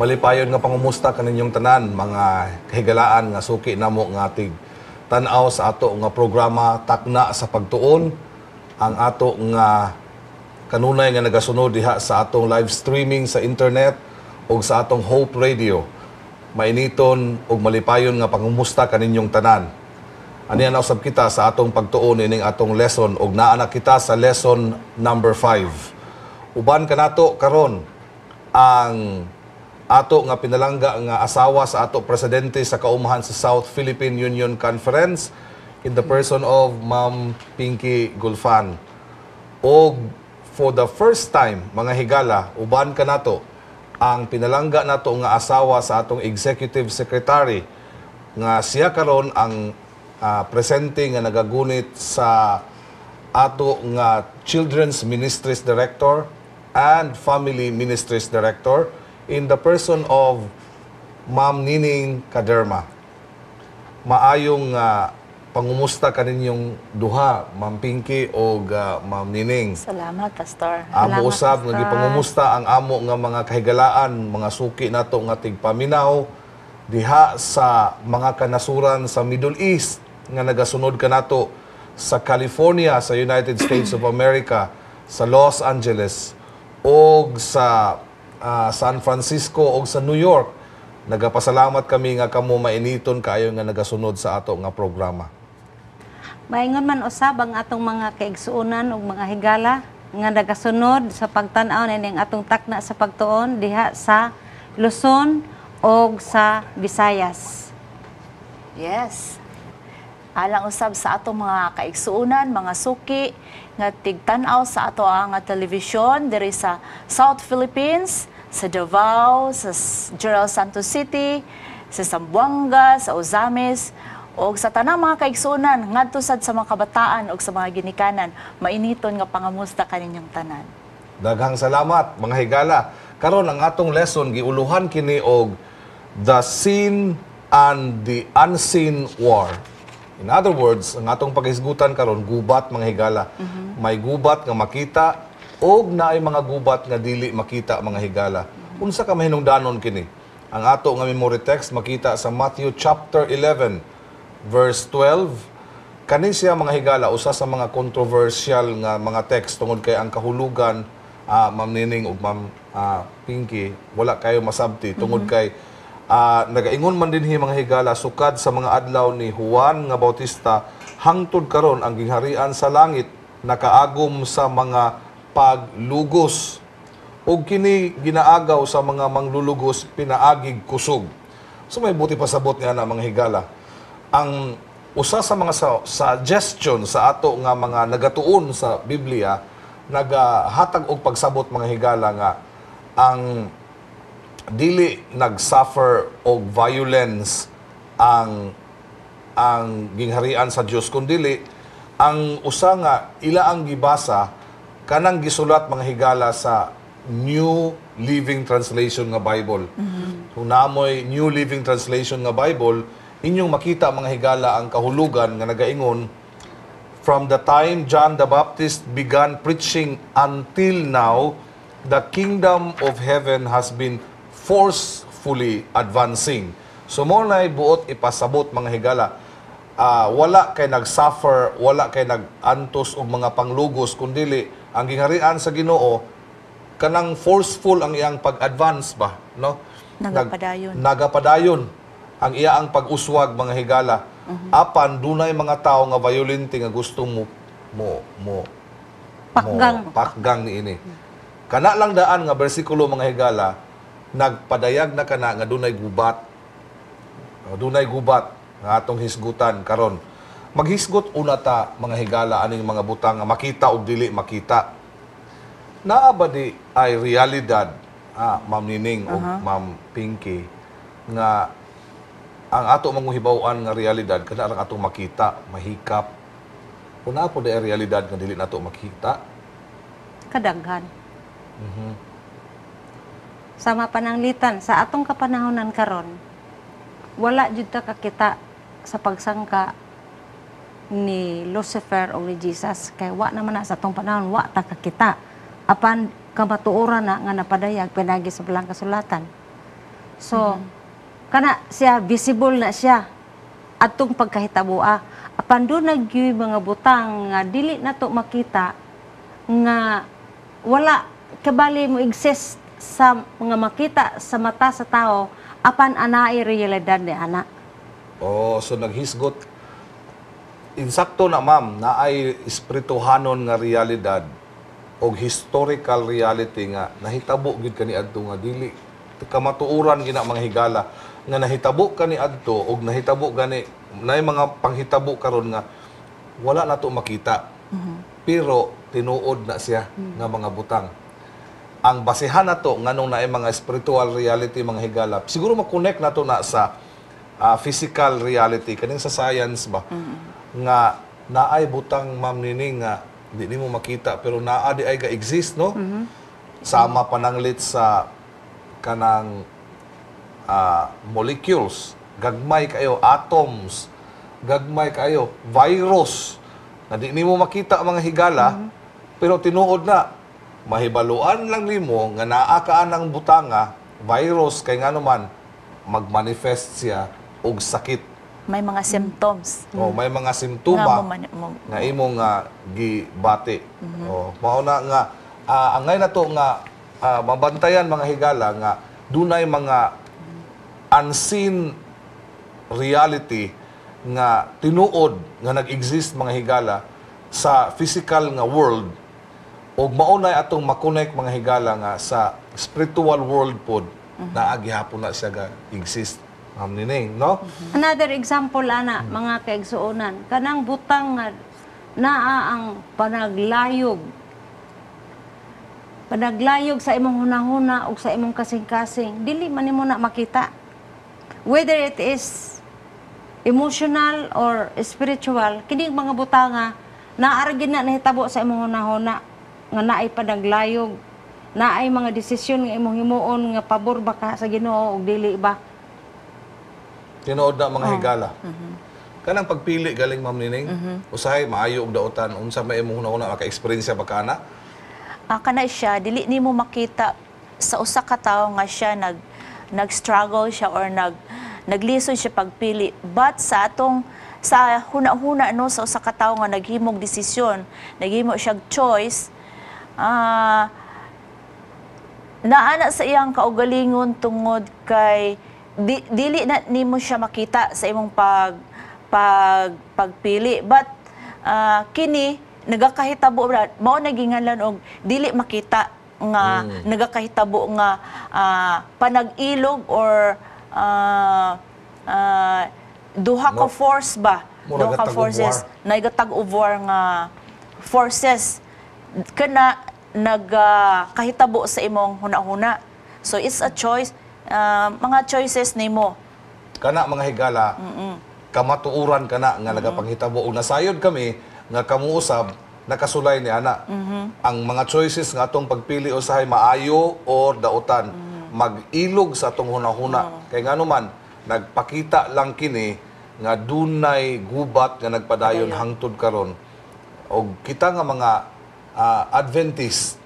Malipayon nga pangumusta kaninyong tanan, mga kahigalaan nga suki namo nga tig tan-aw sa ato nga programa Takna sa Pagtuon, ang ato nga kanunay nga nagasunod diha sa atong live streaming sa internet ug sa atong Hope Radio. Mainiton ug malipayon nga pangumusta kaninyong tanan. Aniya na usab kita sa atong pagtuon ining atong lesson ug naa na kita sa lesson number 5. Uban kanato karon ang ato nga pinalangga nga asawa sa ato presidente sa kaumahan sa South Philippine Union Conference in the person of Ma'am Pinky Gulfan. Og for the first time, mga higala, uban kanato ang pinalangga nato nga asawa sa atong executive secretary nga siya karon ang presente nga nagagunit sa ato nga Children's Ministries Director and Family Ministries Director in the person of Ma'am Nining Kaderma. Maayong pangumusta kaninyong duha, Ma'am Pinky o Ma'am Nining. Salamat, Pastor. Amo Salamat, usab nga Pastor. Gipangumusta ang amo nga mga kahigalaan, mga suki nato nga tigpaminaw diha sa mga kanasuran sa Middle East nga nagasunod kanato, sa California sa United States of America, sa Los Angeles og sa San Francisco og sa New York. Nagapasalamat kami nga kamo mainiton kaayo nga nagasunod sa ato nga programa. Maingon man usab ang atong mga kaigsuonan ug mga higala nga nagasunod sa pagtan-aw nining atong Takna sa Pagtuon diha sa Luzon og sa Visayas. Yes. Alang usab sa atong mga kaigsuonan, mga suki nga tigtan-aw sa ato ang telebisyon diri sa South Philippines, sa Davao, sa General Santos City, sa Zamboanga, sa Ozamis, og sa tanang mga kaigsuonan ngadto sad sa mga kabataan og sa mga ginikanan, mainiton nga pangamusta kaninyong tanan. Daghang salamat, mga higala. Karon ang atong lesson giuluhan kini og The Seen and the Unseen War. In other words, ang atong paghisgutan karon gubat, mga higala. May gubat nga makita og naay mga gubat nga dili makita, mga higala. Unsa ka mahinungdanon kini? Ang ato nga memory text makita sa Matthew chapter 11 verse 12. Kani siya, mga higala, usa sa mga controversial nga mga text tungod kay ang kahulugan, Ma'am Nining ug Ma'am Pinky, wala kayo masabti tungod kay nagaingon man dinhi, mga higala, sukad sa mga adlaw ni Juan nga Bautista hangtod karon, ang gingharian sa langit nakaagom sa mga paglugos ug kini ginaagaw sa mga manglulugos pinaagig kusog. So may buot ipasabot niya na, mga higala, ang usa sa mga suggestion sa ato nga mga nagatuon sa Biblia, nagahatag og pagsabot, mga higala, nga ang dili nag-suffer og violence ang gingharian sa Dios, kundili ang usa nga ila ang gibasa kanang gisulat, mga higala, sa New Living Translation nga Bible. Kung naamoy New Living Translation nga Bible, inyong makita, mga higala, ang kahulugan nga nagaingon, "From the time John the Baptist began preaching until now, the kingdom of heaven has been forcefully advancing." So mao na buot ipasabot, mga higala. Wala kay nag-suffer, wala kay nag-antos og mga panglugos, kundili ang gingharian sa Ginoo kanang forceful ang iyang pag-advance ba, no? Nagapadayon. Nagapadayon ang iya ang pag-uswag, mga higala. Apan dunay mga tao nga violente nga gusto mo mo mo Pakgang. Mo, pakgang niini. Kana lang daan nga bersikulo, mga higala, nagpadayag na kana nga dunay gubat. Dunay gubat nga atong hisgutan karon. Maghisgot una ta, mga higala, aning mga butang nga makita og dili makita. Naa ba di ay realidad, Ma'am Nining ug Ma'am Pinky, nga ang ato manguhibaw-an nga realidad kana ang atong makita, mahikap? Kung naa po di ay realidad nga dili nato makita? Kadaghan. Sama pananglitan sa atong kapanahonan karon, wala jud ta kakita sa pagsangka ni Lucifer o ni Jesus kay wa naman na sa atong panahon, wa ta kakita. Apan kamatuoran na nga napadayag pinagi sa Balaang Kasulatan. So kana siya, visible na siya atong pagkahitaboa. Apan duna gyud mga butang nga dili nato makita, nga wala kabali mo exist sa mga makita sa mata sa tao, apan anaay realidad ni ana. Oh, so naghisgot insakto na, ma'am, na ay espirituhanon nga realidad og historical reality nga nahitabo gyud kaniadto nga dili kamatuoran gina, mga higala, nga nahitabo kaniadto og nahitabo gani nay mga panghitabo karon nga wala nato makita. Pero tinuod na siya nga mga butang. Ang basehan nato nganong naay mga spiritual reality, mga higala, siguro ma-connect nato na sa physical reality kaning sa science ba, nga naay butang, Ma'am Nining, nga di nimo makita pero naa di ay ga-exist, no? Sama pananglit sa kanang molecules, gagmay kayo, atoms, gagmay kayo, virus na di nimo makita, mga higala, pero tinuod na mahibaluan lang nimo nga naa ka ng butanga, virus, kay ngano man magmanifest siya og sakit. May mga symptoms. O may mga nga simptoma mo nga imong nga gibati. O mao na nga angay na to nga mabantayan, mga higala, nga dunay mga unseen reality nga tinuod nga nag-exist, mga higala, sa physical nga world, ug mao nay atong ma-connect, mga higala, nga sa spiritual world pod naa gihapon na siya ga exist, Ma'am Nining, no? Another example ana, mga kaigsuonan, kanang butang nga naa ang panaglayog. Panaglayog sa imong hunahuna ug sa imong kasing-kasing, dili man nimo na makita. Whether it is emotional or spiritual, kini mga butanga naa ra gid na nahitabo sa imong hunahuna nga naay panaglayog, naay mga desisyon nga imong himuon nga pabor ba ka sa Ginoo ug dili ba. Tinuod na, mga higala. Kanang pagpili galing, Ma'am Nining, usahay maayo og dautan, unsa may imong hunahuna, maka-experience ba ka na? Kana siya, dili nimo makita sa usa ka tawo nga siya nag-struggle siya or naglisod siya pagpili, but sa atong sa huna-huna, no, sa usa ka tawo nga naghimog desisyon, naghimo siya choice, naa na sa iyang kaugalingon tungod kay dili na nimo siya makita sa imong pag pag pagpili, but kini nagakahitabo ra, mao naginganlan og dili makita nga nagakahitabo nga panag-ilog or duha ka force ba, Murag duha ka tag of forces, nagatag of war nga forces kana nagkahitabo sa imong huna-huna. So it's a choice, mga choices nimo. Kana, mga higala, kamatuoran kana nga nagapanghitabo ug nasayod kami nga kamuusab nakasulay ni ana. Ang mga choices nga atong pagpili usahay maayo or dautan, mag-ilog sa atong hunahuna. Kay ngano man nagpakita lang kini nga dunay gubat nga nagpadayon hangtod karon. Og kita nga mga Adventist,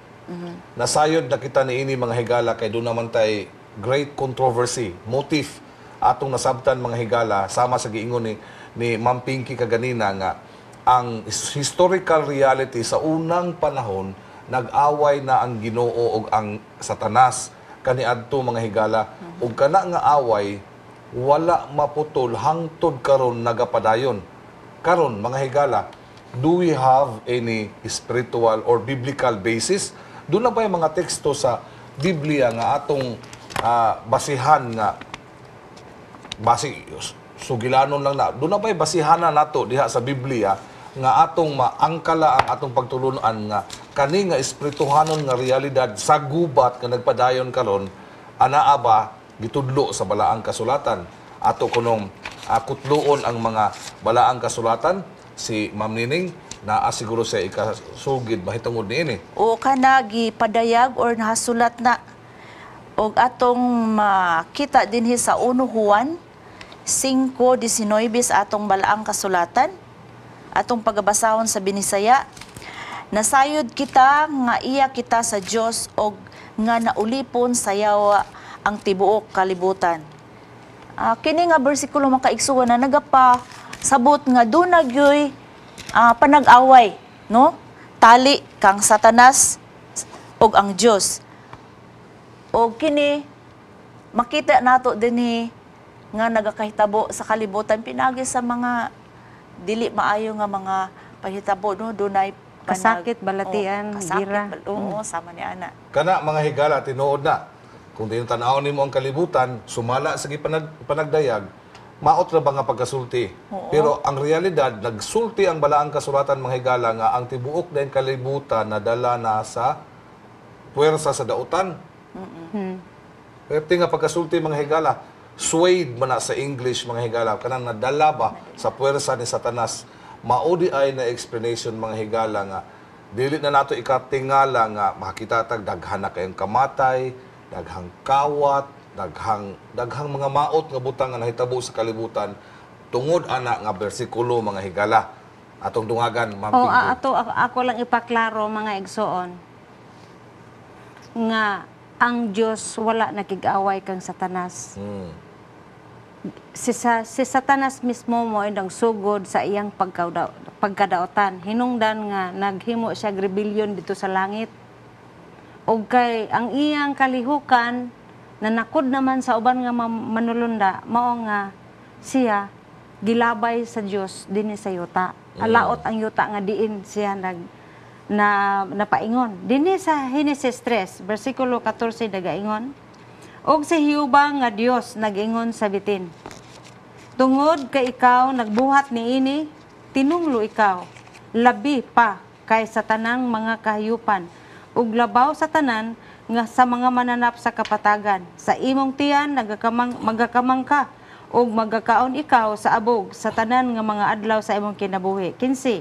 nasayod na kita niini, mga higala, kay duna man tay great controversy motif atong nasabtan, mga higala, sama sa giingon ni Ma'am Pinky kaganina nga ang historical reality, sa unang panahon nag-away na ang Ginoo ug ang Satanas kaniadto, mga higala, ug kana nga away wala maputol hangtod karon, nagapadayon karon. Mga higala, do we have any spiritual or biblical basis? Duna ba yung mga teksto sa Biblia nga atong basihan nga basi sugilanon lang na duna ba basihan na nato diha sa Biblia nga atong maangkala ang atong pagtulunan nga kani nga espirituhanon nga realidad sa gubat nga nagpadayon karon, anaa ba gitudlo sa Balaang Kasulatan? Ato kunong kutluon ang mga Balaang Kasulatan. Si Ma'am Nining naa siguro sa ikasugid mahitungod niini. O kana gipadayag or nahasulat na og atong makita dinhi sa 1 Juan 5:19 sa atong Balaang Kasulatan. Atong pagabasahon sa Binisaya: "Nasayod kita nga iya kita sa Dios og nga naulipon sa yawa ang tibuok kalibutan. Kini nga bersikulo, mga kaigsuonan, na nagapa sabot nga duna gyoy panag-away, no? Tali kang Satanas ug ang Dios. Og kini makita nato dinhi nga nagakahitabo sa kalibutan pinagi sa mga dili maayo nga mga pahitabo, no? Dunay Kasakit, balatian, oh, kasakit, gira. Oo, sama ni ana. Kana, mga higala, tinuod na. Kung tinatanaw nimo ang kalibutan, sumala sa panagdayag, maot ra ba nga pagkasulti? Oo. Pero ang realidad, nagsulti ang balaang kasulatan, mga higala, nga ang tibuok na kalibutan nadala na sa puwersa sa dautan. Pwerte nga pagkasulti, mga higala, swayed man na sa English, mga higala, kanang nadala ba sa puwersa ni Satanas. Mao diay na explanation, mga higala, nga dili na nato ikatingala nga makita tag daghan na kayong kamatay, daghang kawat, daghang daghang mga maot nga butang nga nahitabo sa kalibutan tungod ana nga bersikulo, mga higala. Atong dungagan, Ma'am O Pinky. Ato ako lang ipaklaro, mga igsoon, nga ang Dios wala nakig-away kang Satanas. Si Satanas mismo mo ang sugod sa iyang pagkadaotan. Hinungdan nga naghimo siya rebellion dito sa langit. Og kay ang iyang kalihukan nanakod naman sa uban nga manulunda, mao nga siya gilabay sa Dios dinhi sa yuta. Alaot ang yuta nga diin siya nag na napaingon. Dinhi sa Henesis 3, versikulo 14 nagaingon, "Og si Jehova nga Dios nag-ingon sa bitin, 'Tungod kay ikaw nagbuhat niini, tinunglo ikaw labi pa kay sa tanang mga kahayupan ug labaw sa tanan nga sa mga mananap sa kapatagan. Sa imong tiyan nagakamang magakamang ka ug magakaon ikaw sa abog sa tanan nga mga adlaw sa imong kinabuhi.'" 15.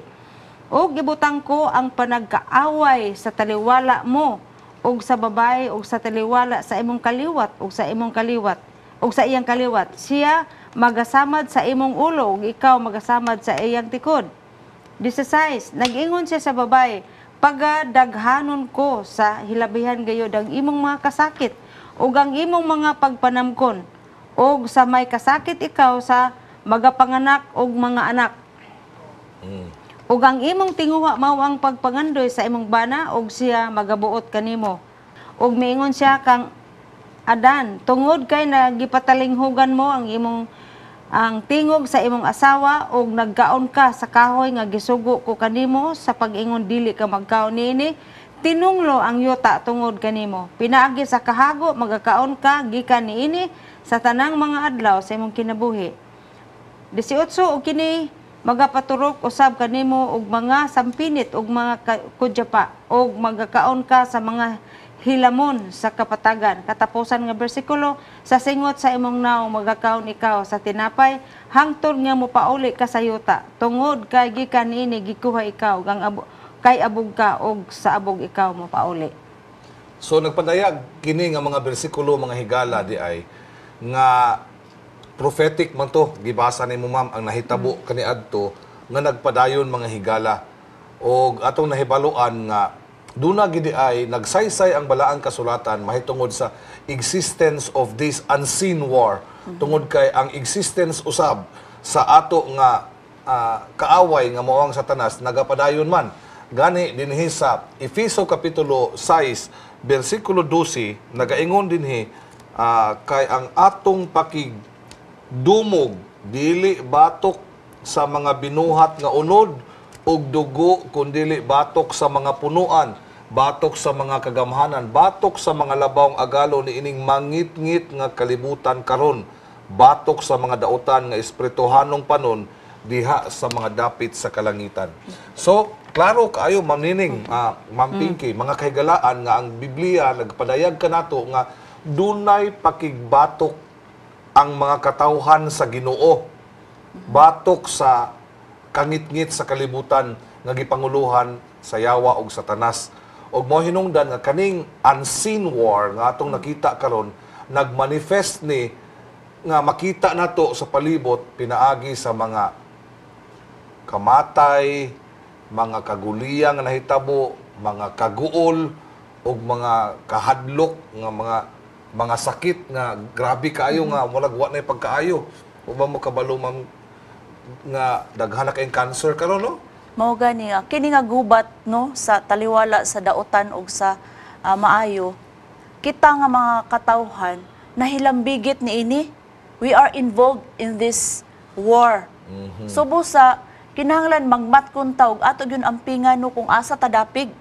"Ug ibutang ko ang panagkaaway sa taliwala mo ug sa babae ug sa taliwala sa imong kaliwat ug sa imong kaliwat ug sa iyang kaliwat. Siya magasamad sa imong ulo ug ikaw magasamad sa iyang tikod." 16. "Nag-ingon siya sa babae, 'Pagadaghanon ko sa hilabihan gayod ang imong mga kasakit ug ang imong mga pagpanamkon, ug sa may kasakit ikaw sa magapanganak og mga anak. Ug ang imong tinguha mao ang pagpangandoy sa imong bana ug siya magabuot kanimo.' Ug miingon siya kang Adan, 'Tungod kay nagipatalinghugan mo ang imong ang tingog sa imong asawa ug nagkaon ka sa kahoy nga gisugo ko kanimo sa pag-ingon dili ka magkaon niini, tinunglo ang yuta tungod kanimo. Pinaagi sa kahago magakaon ka gikan niini sa tanang mga adlaw sa imong kinabuhi.' 18. 'Ug kini magapaturok usab kanimo og mga sampinit ug mga kudyapa ug magakaon ka sa mga hilamon sa kapatagan.' Katapusan nga bersikulo, 'Sa singot sa imong nawong magakaon ikaw sa tinapay hangtod nga mopauli ka sa yuta, tungod kay gikan niini gikuha ikaw, gang kay abog ka ug sa abog ikaw mopauli." So nagpadayag kini nga mga bersikulo, mga higala, diay nga prophetic man to. Gibasa nimo, ma'am, ang nahitabo kaniadto nga nagpadayon, mga higala, og atong nahibaluan nga duna gid ay nagsaysay ang balaang kasulatan mahitungod sa existence of this unseen war, tungod kay ang existence usab sa ato nga kaaway nga mao ang Satanas nagapadayon man. Gani dinhi sa Efeso kapitulo 6 bersikulo 12 nagaingon dinhi, "Kay ang atong pakig dumog dili batok sa mga binuhat nga unod ug dugo, kundili batok sa mga punuan, batok sa mga kagamhanan, batok sa mga labawng agalo niining mangitngit nga kalibutan karon, batok sa mga dautan nga espirituhanong panon diha sa mga dapit sa kalangitan." So, klaro kaayo, Ma'am Nining, Ma'am Pinky, mga kahigalaan, nga ang Biblia nagpadayag kanato nga dunay pakigbatok ang mga katawhan sa Ginoo batok sa kangitngit sa kalibutan nga gipanguluhan sa yawa og Satanas. Og mo hinungdan nga kaning unseen war nga atong nakita karon nagmanifest ni nga makita nato sa palibot pinaagi sa mga kamatay, mga kaguliang nga nahitabo, mga kaguol ug mga kahadlok nga mga mga sakit nga grabe kaayo nga murag wa na pagkaayo. Wa ba mo kabalo, ma'am, nga daghan na kayong cancer karon, no? Mao gani nga kini nga gubat, no, sa taliwala sa daotan ug sa maayo, kita nga mga katawhan nahilambigit niini. We are involved in this war. So busa kinahanglan magmatkon ta ug ato gyud ampingan, no, kung asa ta dapig,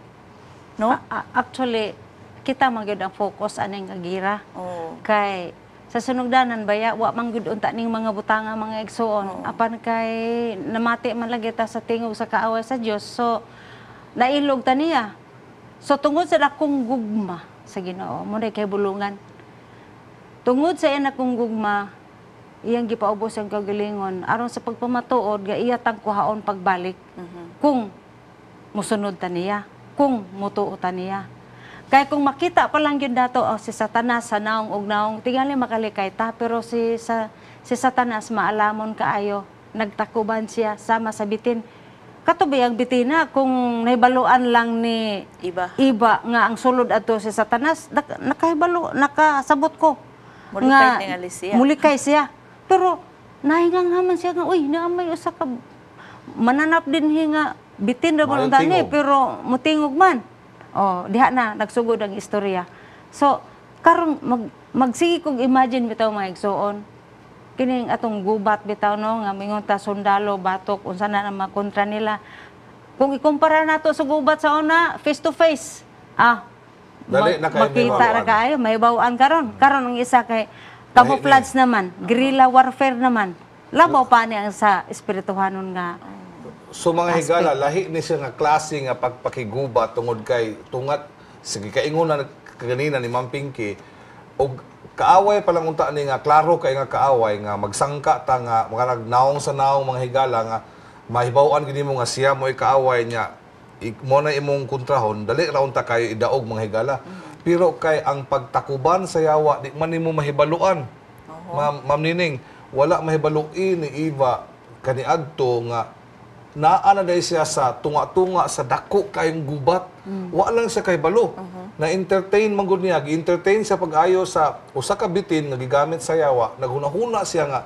no? Actually, kita man gyud ang focus aning gira. Kay sa sunugdanan baya, wa man gyud unta ning mga butanga, mga igsuon. Apan kay namati man lagi ta sa tingog sa kaaway sa Dios. So nailog ta niya. So tungod sa dakong gugma sa Ginoo, mo kay bulungan. Tungod sa iyang akong gugma, iyang gipaubos ang kagalingon aron sa pagpamatuod ga iya tang kuhaon pagbalik kung musunod ta niya, kung mutuo ta niya. Kay kung makita pa lang yun dato, oh, si Satanas sa naong og naong, tingali makalikay ta, pero si Satanas maalamon kaayo, nagtakuban siya sama sa bitin. Katubi ang bitina kung nahibaluan lang ni Iba. Iba nga ang sulod adto si Satanas, nakahibalo, nakasabot ko. Mulikay tingali siya. Mulikay siya. Pero nahingang man siya nga, uy, naa may usa ka mananap din nga bitin ra Maayong ba tani, tingog. Pero mutingog man. Oh, diha na nagsugod ang istorya. So karon magsige kog imagine bitaw, mga igsuon. Kining atong gubat bitaw, no, nga mingon ta sundalo, batok, unsa na ang mga kontra nila. Kung ikumpara nato sa gubat sa una, face to face. Dali na kayo makita ra mahibaw-an. Kaayo, mahibaw-an karon. Karon ang isa kay camouflage naman, guerrilla warfare naman. Labaw pa ni ang sa espirituhanon nga. So mga higala, lahi ni siya nga klase nga pagpakigubat tungod kay tungat sige kaingon na kaganina ni Ma'am Pinky og kaaway pa lang unta ni nga klaro kay nga kaaway nga magsangka ta nga mga naong sa naong, mga higala, nga mahibaw-an gid mo nga siya mo'y kaaway niya, mo na imong kontrahon, dali ra unta kayo idaog, mga higala. Pero kay ang pagtakuban sa yawa, di man nimo mahibaluan. Ma'am Nining, wala mahibaluin ni Eva kaniadto nga naa na dahil siya sa tunga-tunga sa dako kayong gubat. Wa lang siya kahibalo. Na-entertain man gud niya, gi-entertain siya pag-ayo sa usa ka bitin nga gigamit sa yawa. Naghunahuna siya nga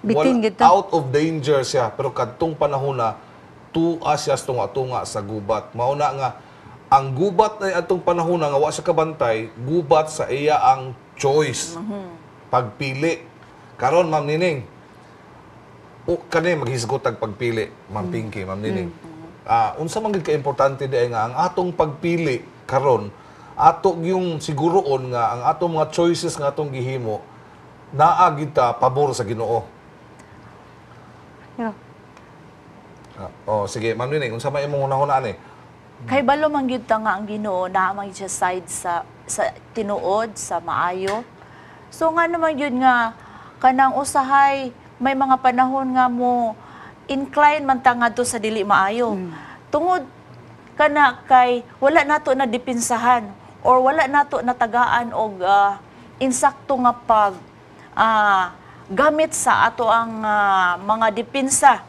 Bitin gid to. Out of danger siya, pero kadtong panahon na tua siya sa tunga-tunga sa gubat. Mao na nga ang gubat na atong panahon na nga wa siya kabantay, gubat sa iya ang choice. Pagpili. Karon, Ma'am Nining, o kani maghisgot tag pagpili, Ma'am Pinky, Ma'am Nining. Unsa man gid ka-importante di ay nga ang atong pagpili karon, ato yung siguroon nga ang atong mga choices nga atong gihimo naa gid ta pabor sa Ginoo? Oh, sige, Ma'am Nining, unsa may imong hunahuna ani? Kay balo man gyud ta nga ang Ginoo naa man gyud siya side sa tinuod, sa maayo. So nga naman gyud nga kanang usahay may mga panahon nga mo incline man ta ngadto sa dili maayo. Tungod kana kay wala nato na dipinsahan or wala nato natagaan og insakto nga pag gamit sa ato ang mga depensa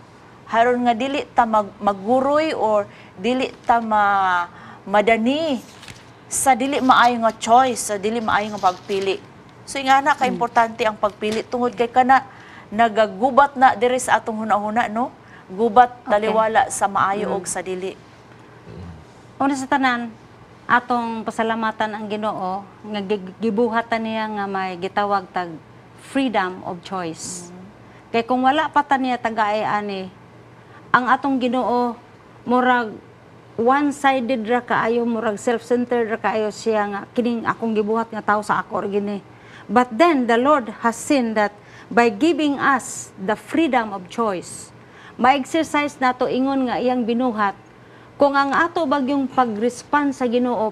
haron nga dili ta magguroy or dili ta madani sa dili maayo nga choice, sa dili maayo nga pagpili. So ingana ka importante ang pagpili tungod kay kana nagagubat na diri sa atong hunahuna, no, gubat taliwala sa maayo og sa dili. Una sa tanan, atong pasalamatan ang Ginoo nga gibuhatan niya nga may gitawag tag freedom of choice. Kay kung wala pa ta niya tagaay ani, ang atong Ginoo murag one-sided ra kaayo, murag self-centered ra kaayo siya nga kining akong gibuhat nga tao sa ako ra gini. But then the Lord has seen that by giving us the freedom of choice, ma-exercise nato ingon nga iyang binuhat. Kung ang ato bagyong pag-respond sa Ginoo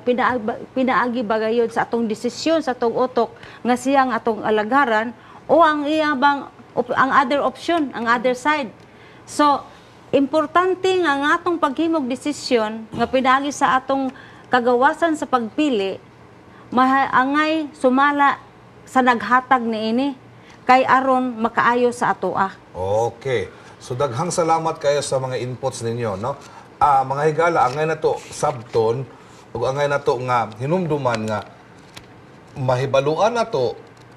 pinaagi bagayod sa atong desisyon sa atong utok nga siya ang atong alagaran o ang iya bang ang other option, ang other side. So importante nga ang atong paghimog desisyon nga pinaagi sa atong kagawasan sa pagpili maangay sumala sa naghatag niini kay aron makaayo sa atoa. Okay. So daghang salamat kayo sa mga inputs ninyo, no? Mga higala, angay na to sabton ug angay na to nga hinumduman nga Mahibaluan nato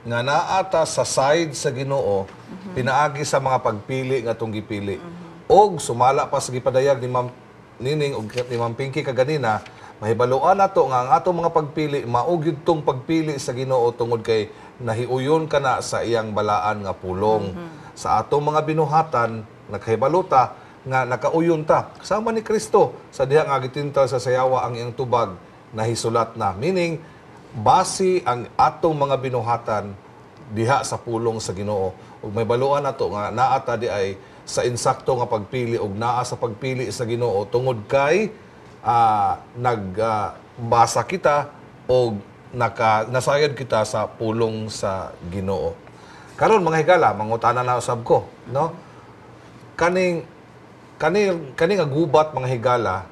nga naa ta sa side sa Ginoo pinaagi sa mga pagpili nga atong gipili. Og sumala pa sa gipadayag ni Ma'am Nining og ni Ma'am Pinky kaganina, mahibaluan nato nga ang atong mga pagpili mao gyud tong pagpili sa Ginoo tungod kay nahiuyon ka na sa iyang balaan nga pulong. Sa atong mga binuhatan, nakahibalo ta nga nakauyon ta kasama ni Kristo sa diha nga gitintal sa sayawa ang iyang tubag, nahisulat na. Meaning, base ang atong mga binuhatan diha sa pulong sa Ginoo. Ug mahibaluan nato nga naa ta di ay sa insakto nga pagpili ug naa sa pagpili sa Ginoo tungod kay nagbasa kita og nasayod kita sa pulong sa Ginoo. Karon, mga higala, mangutana na usab ko, no? Kaning nga gubat, mga higala,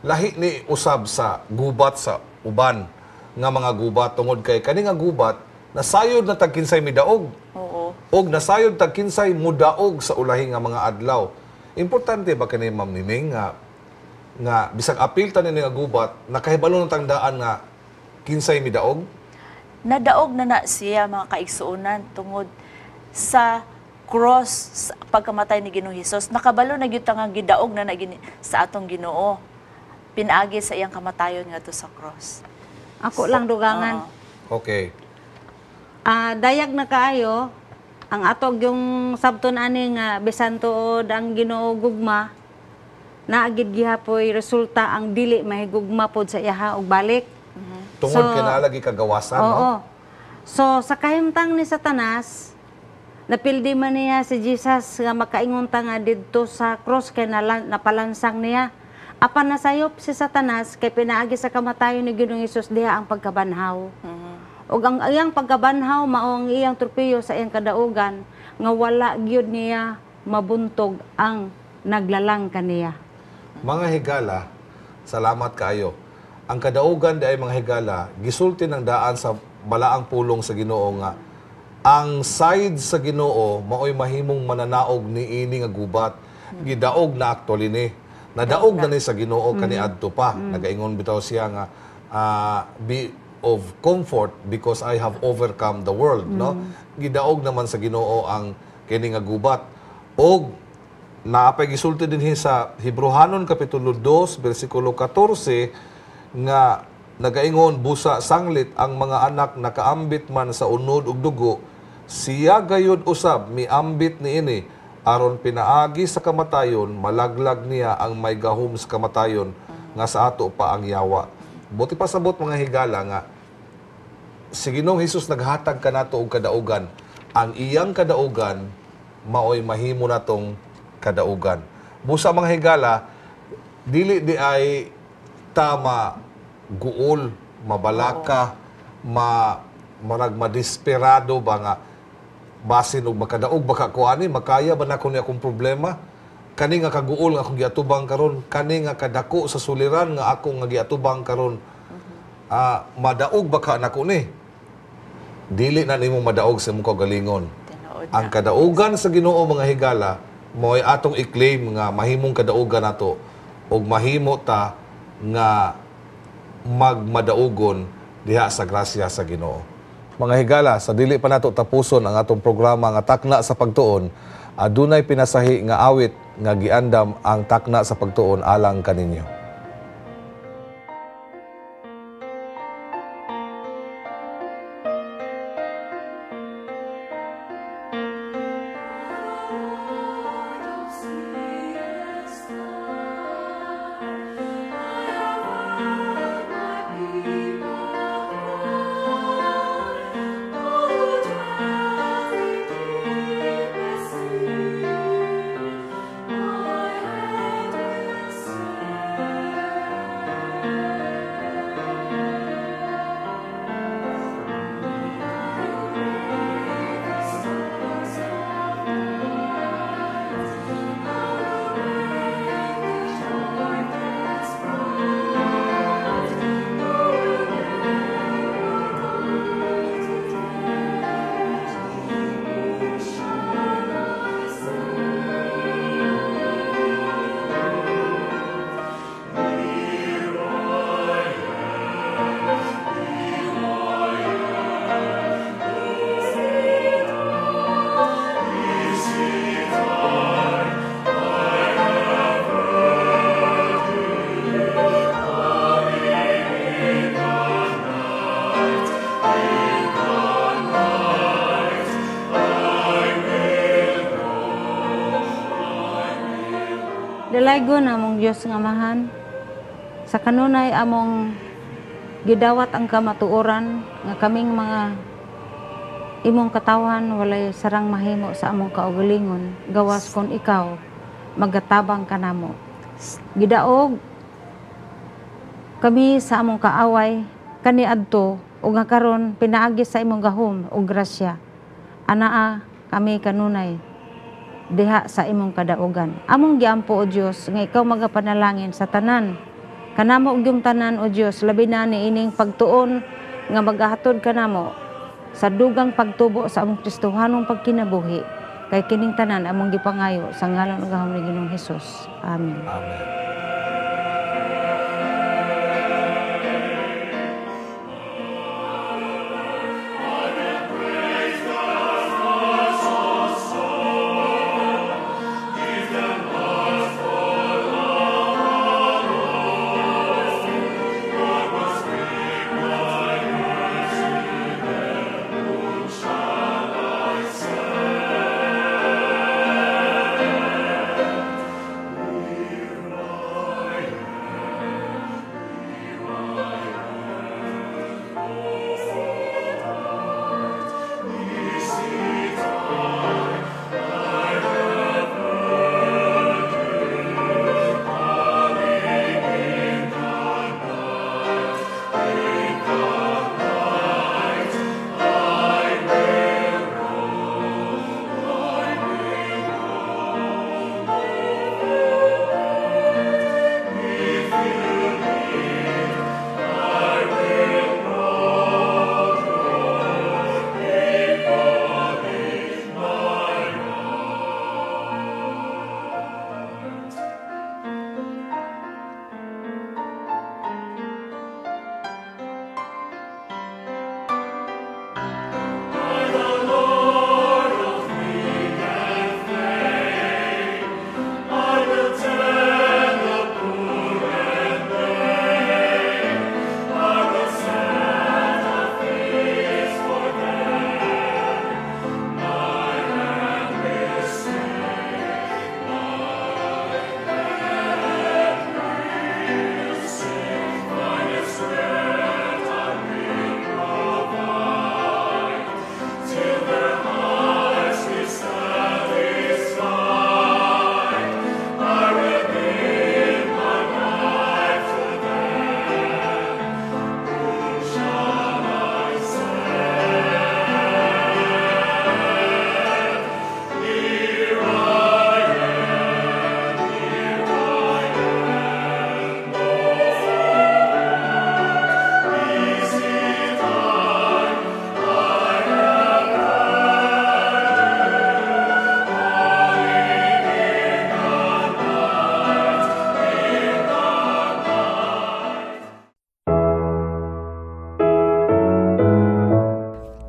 lahi ni usab sa gubat sa uban nga mga gubat tungod kay kani nga gubat nasayod na tag kinsay midaog og nasayod tag kinsay mudaog sa ulahi nga mga adlaw. Importante ba kani, Ma'am Nining, nga nga bisag apil ta ni nga gubat, nakahibalo na tang daan nga kinsay midaog? Nadaog na na siya, mga kaigsuonan, tungod sa cross, sa pagkamatay ni Ginoong Hesus. Nakabalo na gyud ta nga gidaog na na sa atong Ginoo pinaagi sa iyang kamatayon ngadto sa cross. Ako lang dugangan. Dayag na kaayo ang atog yung sabton ani nga bisan tuod ang Ginoo gugma, naagid gihapoy resulta ang dili mahigugma pod sa iyaha og balik. Tungod kay naa lagi kagawasan, no? Oo. So sa kahimtang ni Satanas, napildi man niya si Jesus nga makaingon ta nga didto sa cross kay napalansang niya. Apan nasayop si Satanas kay pinaagi sa kamatayon ni Ginoong Hesus diha ang pagkabanhaw. Ug ang iyang pagkabanhaw mao ang iyang tropeyo sa iyang kadaugan nga wala gyud niya mabuntog ang naglalang kaniya. Mga higala, salamat kaayo. Ang kadaugan di ay, mga higala, gisulti ng daan sa balaang pulong sa Ginoo nga ang side sa Ginoo maoy mahimong mananaog niini nga gubat. Gidaog na actually ni. Nadaog na ni sa Ginoo kaniadto pa. Nagaingon bitaw siya nga "Be of comfort because I have overcome the world," no? Gidaog naman sa Ginoo ang kini nga gubat. Og naapay gisulti dinhi sa Hebreohanon kapitulo 2 bersikulo 14 nga nagaingon, "Busa sanglit ang mga anak nakaambit man sa unod ug dugo, siya gayud usab miambit niini aron pinaagi sa kamatayon malaglag niya ang may gahom sa kamatayon nga sa ato pa ang yawa." Buot ipasabot, mga higala, nga si Ginoong Hesus naghatag kanato og kadaugan. Ang iyang kadaugan maoy mahimo natong kadaugan. Busa, mga higala, dili di ay tama guol, mabalaka, marag madesperado ba nga basin og makadaog baka ko ani, makaya ba nako ni akong problema, kani nga kaguol nga akong giatubang karon, kani nga kadako sa suliran nga ako nga giatubang karon, madaog ba ka nako ni? Dili na nimo madaog sa imong kaugalingon. Tinuod Ang na. Kadaugan sa Ginoo, mga higala, mo'y atong i-claim nga mahimong kadaugan nato ug mahimo ta nga magmadaugon diha sa grasya sa Ginoo. Mga higala, sa dili pa nato tapuson ang atong programa nga Takna sa Pagtuon, adunay pinasahi nga awit nga giandam ang Takna sa Pagtuon alang kaninyo. My hand will Masaysaygon among Dios nga Amahan, sa kanunay among gidawat ang kamatuoran nga kaming mga imong katawhan walay sarang mahimo sa among kaugalingon gawas kon ikaw magatabang kanamo. Gidaog kami sa among kaaway kaniadto ug nga karon pinaagi sa imong gahom ug grasya. Anaa kami kanunay diha sa imong kadaugan. Among giampo, O Dios, nga ikaw magapanalangin sa tanan. Kanamo ug yung tanan, O Dios, labi na niining pagtuon nga magahatod kanamo sa dugang pagtubo sa among Kristohanong pagkinabuhi. Kay kining tanan among gipangayo sa ngalan ug gahom ni Ginoong Hesus. Amen. Amen.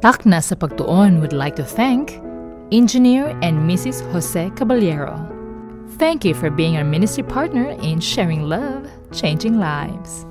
Takna sa Pagtuon would like to thank Engineer and Mrs. Jose Caballero. Thank you for being our ministry partner in sharing love, changing lives.